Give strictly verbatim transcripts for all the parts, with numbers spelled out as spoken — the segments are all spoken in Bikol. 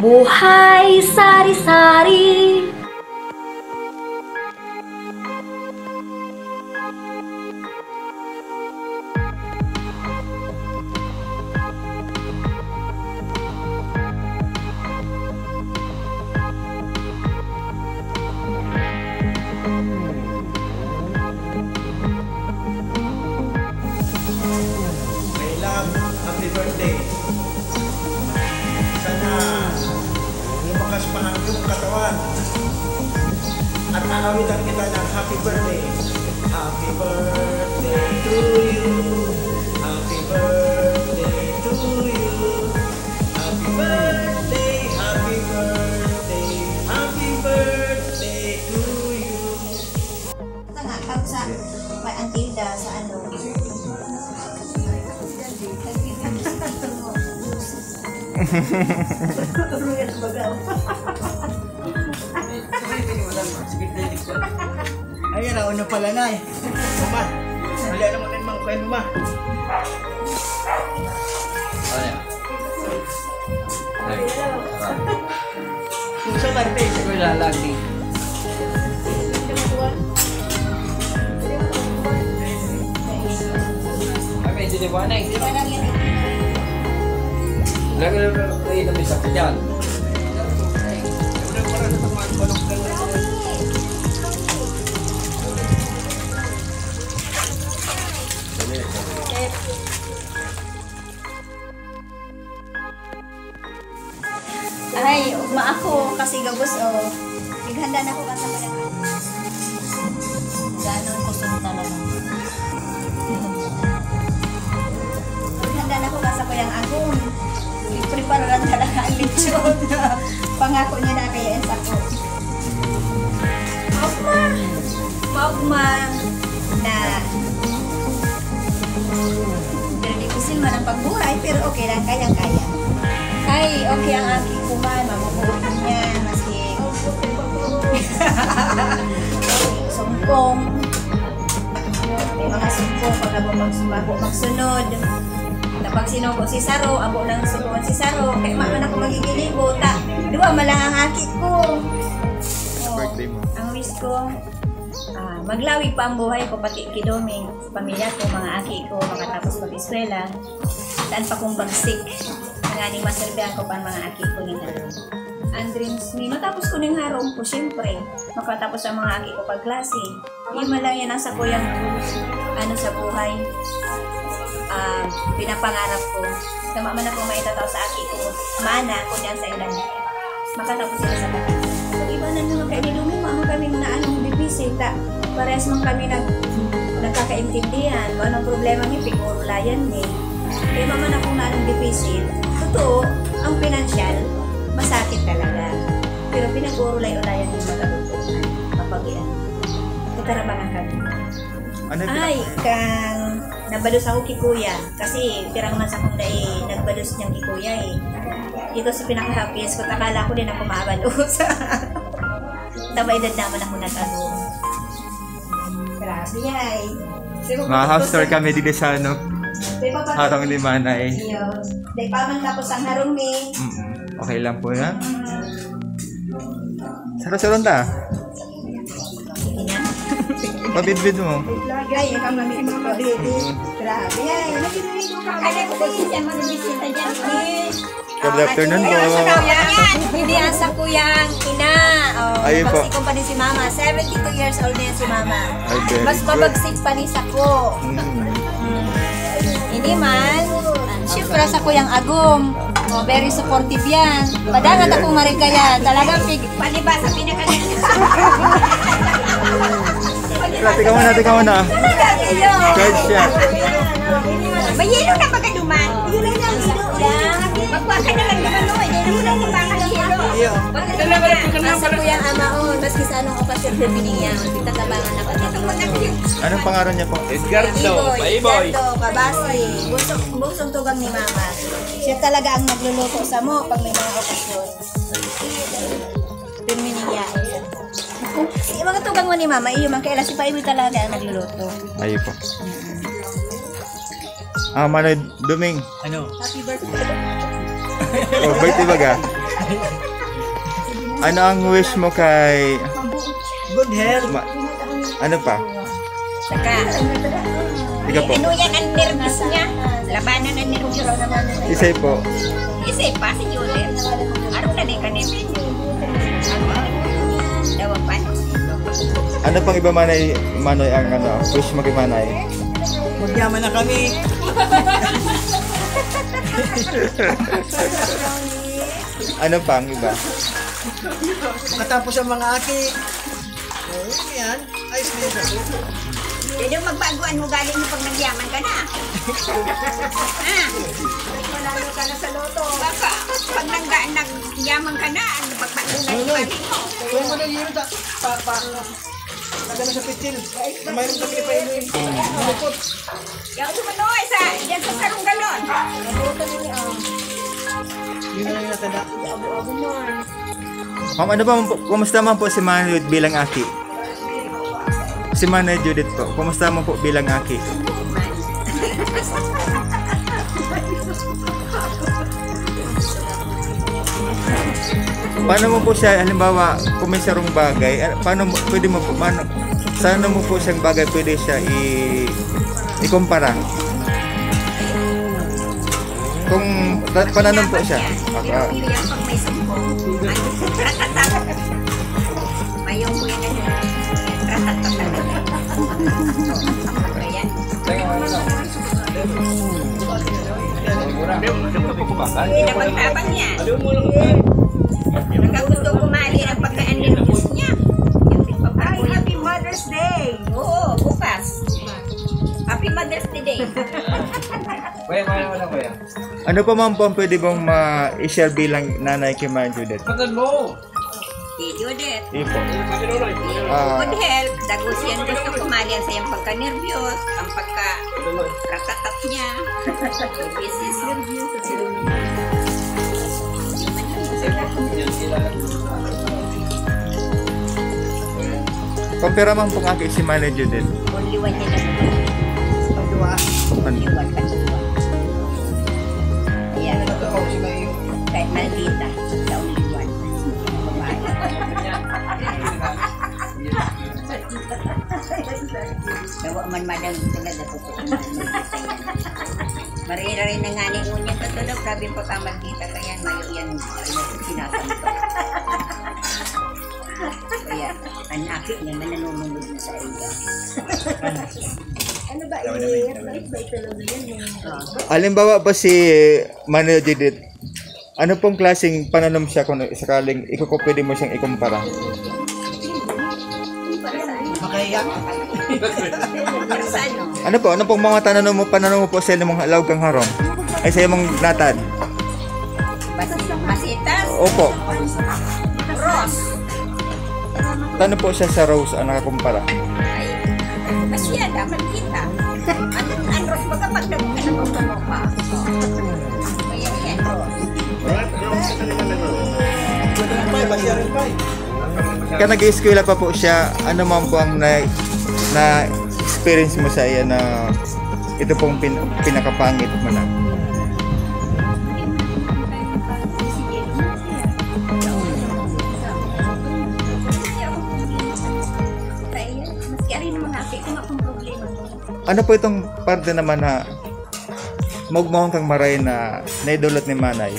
Buhay Sari-Sari. My love, happy birthday. Sana lumakas pa ang iyong katawan. At aawitan kita ng happy birthday. Happy birthday to you. Happy birthday to you. Happy birthday, happy birthday, happy birthday to you. Sa nga, pag sa, pa, ang tinda sa ano. Ay, raon na pala na eh. Uma, wala na mo rin mang kwento, ma. Ano yan? Ay, sarap. Sa parte, ito yung lalaki. Ay, medyo di ba na eh? Lagi na lang kayo na may sakit yan. Ay, ugma ako kasi gabos, oh. Naghanda na ako kan sa kuyang. Ganon ko sila talaga. Naghanda na ako kan sa kuyang agom. Prepararan talaga ang lechon. Pangako niya na kaya sa ko. Maugma. Maugma na pero dipisil man ang pagbuhay, pero okay lang, kayang-kaya. Ay, okay ang aki ko man, mabubuhay niya, maski sumpong. May mga sumpong, pag abo magsumago, magsunod. Kapag sinugo si Saro, abo nang sugo si Saro, kaya maman ako magigilibo, ta, duwa man lang ang aki ko. Oh, birthday mo. Ang wish ko, ah, maglawig pa ang buhay ko, pati ki Doming, sa pamilya ko, mga aki ko, makatapos pag-eskwela. Saan pa kong bagsik? Nganing maserbihan ko pa ang mga aki ko ning harong. Ang dreams mi, matapos ko ning harong ko, siyempre, makatapos ang mga aki ko pagklase. Di man lang yan ang sakuyang, ano, sa buhay, ah, pinapangarap ko. Tama man ako maitatao sa aki ko, mana, kundi ang sa ilan. Makatapos sila sa pag-asa. So, iba na naman kayo ni Lumi, mama kami na anong bibisita. Parehas man kami nag, nagkakaintindihan. Kung anong problema mi, pigurulayan mi. Kaya mama na kung anong deficit. Totoo, ang pinansyal, masakit talaga. Pero pinag-urulay-ulayan mo matabang kapag iyan. Katarabangan kami. Ano yung Ay, pina- kang nabalos ako ki Kuya. Kasi pirang man sa kong dai nagbalos niyang ki Kuya eh. Ito sa pinaka-happiest ko. Akala ko din ako maabalos. Tama edad naman ako nag-ano. Grabe ay. Mga house tour kami dito sa ano, Di ba pag- Harong Limanay. Iyo. Di pa man tapos ang harong ni. Mm. Okay lang po yan. Mm. Saro-saron ta. Pabidbid mo. Ay, ikaw mami. Grabe ay. Kaya ko din siya magbisita dyan. Good afternoon po. Yan. Hindi yan sa kuyang ina. Oh, Ayun po. Mabagsik pa ni si mama. Seventy-two years old na yan si mama. Ay, very Mas good. Mabagsik pa ni sako. Mm. Mm. Hindi man. Siyempre, sa kuyang agom. Oh, very supportive yan. Madangat Ayan. Akong marigaya. Talagang pig- Paliba sa pinaka- Teka, teka muna, teka muna. Charge siya. May yelo na ba ka duman? Yelo na, yelo. Magkuha ka na lang naman, no? Hindi naman ako baka ng yelo. Iyo. Asa po yung ama, oh? Maski sa anong okasyon, pwede niya. Tatabangan ako dito. Anong pangalan niya po? Edgardo, Paiboy. Edgardo, Kabasi. Busong, busong tugang ni Mama. Siya talaga ang nagluluto sa mo pag may mga okasyon. Pirmi niya. Yung mga tugang mo ni Mama, iyo man, kaya si Paiboy talaga ang nagluluto. Ayun po. Ah, Manay Duming. Ano? Happy birthday. Oh, birthday baga. Ano ang wish mo kay... Good health. Ma- ano pa? Saka, Ikaw po. Inuyan ang nervous niya. Labanan ang nervous. Isay po. Isay pa, si Judith. Araw na ni kanipin. Dawa pa. Ano pang iba manay, manoy ang ano, wish mo kay manay? Magyaman na kami. Ano pa ang iba? Katapos ang mga aki. Oh, yan. Ayos na yun. Pwede magbago ang ugali mo pag nagyaman ka na. Ah, Manalo ka na sa loto. Baka pag nangga, nagyaman ka na, magbago na yung ugali mo. Kaya mo na yun, ta, pa, pa, taga na sa pitsil. Mayroon kami pa yun. Malupot. Yan ang sumanoy sa, yan sa sarong galon. Yun na yung natanda. Ma'am, ano ba po, kumusta man po si Manay Judith bilang aki? Si Manay Judith po, kumusta man po bilang aki? Paano mo po siya, halimbawa, kung may sarong bagay, ah, paano mo, pwede mo po, paano, sa ano mo po siyang bagay pwede siya i, ikumpara? Kung ta- pananom po siya. Aka. Mayong kuya na siya. Ayan. Pinabagtabang niya. Nagkagusto kumali ang pagka-nervous niya. Ay, Happy Mother's Day! Oo, bukas. Happy Mother's Day. Kuya, kuya, kuya, kuya. Ano pa man po ang pwede mong ma-share bilang nanay kay Manay Judith? Pagod mo! Si Judith. Ipo. Good health. Dagus yan gusto ko mali ang sayang pagka-nervyos, ang pagka-ratatak niya. Business nervyos. Pampira man pong aki si Manay Judith. Only one niya lang. Only one. Ayan. Kahit maldita, the only one. Babae. Dawa man madang talaga ko. Marira rin na nga ni Unya, katulog, grabe pa ka magkita ka yan, mayo yan, sinasabi ko. Kaya, ang aki niya, mananunod na sa iyo. Ano ba, i-replace ba ito lang yun? Halimbawa po si Manay Judith, ano pong klaseng pananom siya kung sakaling ikuko pwede mo siyang ikumpara? Makahiya? Saan, no? Ano po? Ano pong mga tananom mo, pananom mo po sa inyong laog kang harong? Ay, sa imong natad? Bas- Masitas? Opo. Rose? Tano po siya sa rose ang nakakumpara? Ay, masyada, magkita. Ang, ang rose, baga pag nagkita ng pa. Kaya yan, rose. Pay, basiya rin, pay. Ka nag-eskwela pa po siya, ano man po ang na, na experience mo sa iya na ito pong pin, pinakapangit mo na? Kaya, maski ari naman nga, kaya kung akong problema mo. Ano po itong parte naman na maugmahon kang maray na naidulot ni Manay?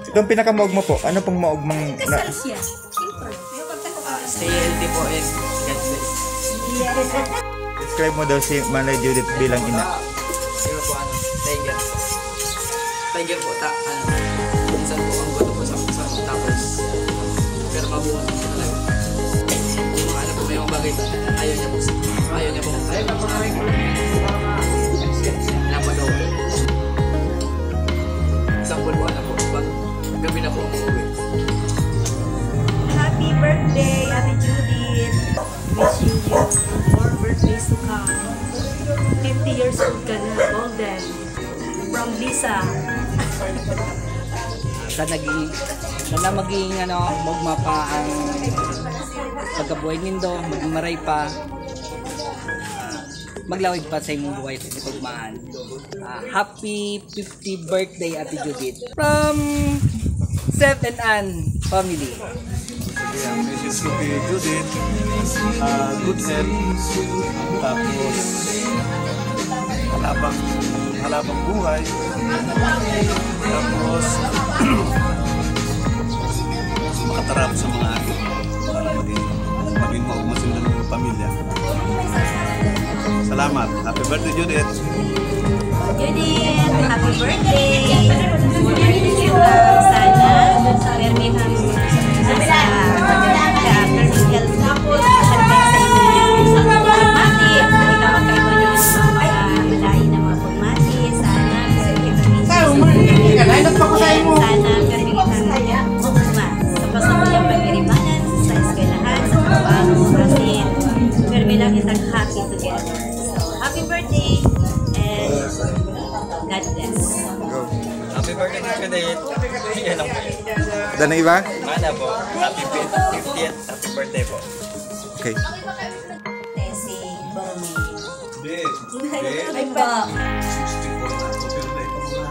Itong pinakamaugma po, ano pong maugmang na, Kasal siya. Siyempre. Ah, stay healthy po and God bless. Describe mo daw si Manay Judith bilang ina? Ah, sino po ano? Tiger. Tiger po, ta, ano? Minsan po ang guto po sa sa tapos pero mabuo po talaga. Yung mga ano po, may mga bagay ayaw niya po. Ayaw niya po. Ayaw niya po. Pinapagawa. Example po, ano po, pag gabi na po ang uwi. Happy birthday, Ate Judith! Wishing you more birthdays to come. Fifty years old ka na, golden. From Lisa. Sa naging, sana maging ano, maugma pa ang pagkabuhay nindo, maging maray pa. Maglawig pa sa imong buhay sa katugmahan. Ah, happy fifty birthday, Ate Judith. From Seth and Ann family. Sige, ang message ko kay Judith, ah, good health, tapos halabang, halabang buhay, tapos makatarap sa mga anak para maging, maging maugma silang pamilya. Salamat. Happy birthday, Judith. Judith, happy birthday. Sana, permi kang sa, sa, permi health. Tapos, sa, sa, sa, pagmati, ikaw ang kaiba ng mga malain na mga pagmati. Sana, sana, permi kang sa pasamuyang pagiribanan, sa eskwelahan, sa trabaho, kasi permi lang kitang happy together. So, happy birthday and God bless. Happy birthday, Tito Dave. Yan lang po yun. Ada na iba? Mana po, happy fiftieth, happy birthday po. Okay. Si Borromeo. Hindi. Ay pa. sixty-four na ako, pero may pamura.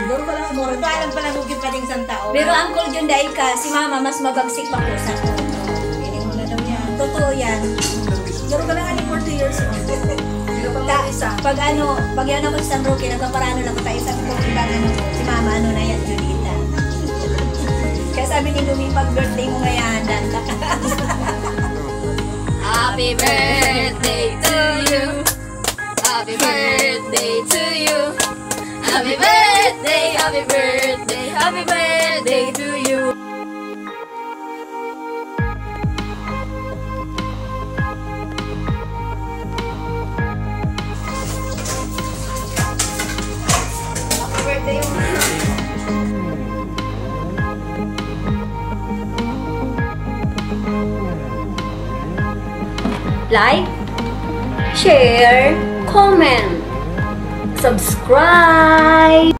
Doon pala ang Borromeo. Alam pala, hugi pa din isang tao. Pero Uncle Jun, dahil ka, si Mama mas mabagsik pa po sa ko. Hindi mo na daw yan. Totoo yan. Pero ka lang, forty years old. Hindi ka pa Ta, pag ano, pag yan ako sa San Roque, nagpaparano lang tayo. Sabi ko, ibang ano ko, si Mama, ano na yan, Julita. Kaya sabi ni Lumi, pag birthday mo ngayon, handa na ka. Happy birthday to you. Happy birthday to you. Happy birthday, happy birthday, happy birthday to you. Like, share, comment, subscribe.